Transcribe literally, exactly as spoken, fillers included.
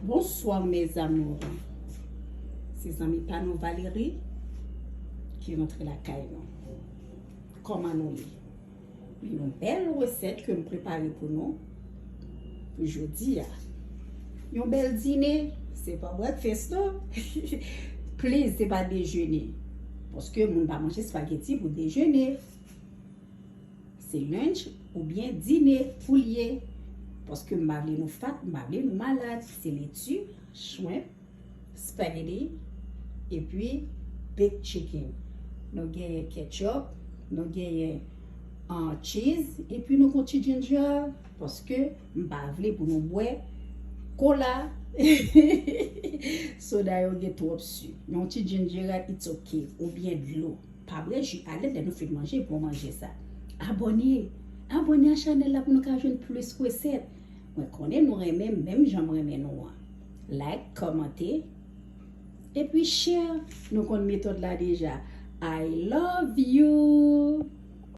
Bonsoir mes amours. Se zanmi pa nou Valérie ki rantre lakay nou. Kòman nou ye? Men yon bèl resèt ke m prepare pou nou pou jodi a. Yon bèl dine, se pa breakfast non. Please, se pa dejene. Paske moun pa manje spaghetti pou dejene. Se lunch oubyen dine pou l ye. Paske m pa vle nou fat, m pa vle nou malad. Se leti, shrimp, spaghetti, epi baked chicken. Nou genyen ketchup, nou genyen uh, cheese, epi nou gon ti ginger, paske m pa vle pou nou bwè kola. Soda yo gen twòp si. Yon ti ginger ale, it's okay, oubyen dlo. Pa bwè ji ale lè nou fin manje, bon manje sa. Abòne, abòne a chanèl la pou nou ka jwenn plis resèt. Mwen konnen nou renmen m menm jan m renmen nou an. Like, kòmante, epi share. Nou konn metòd la deja. I love you.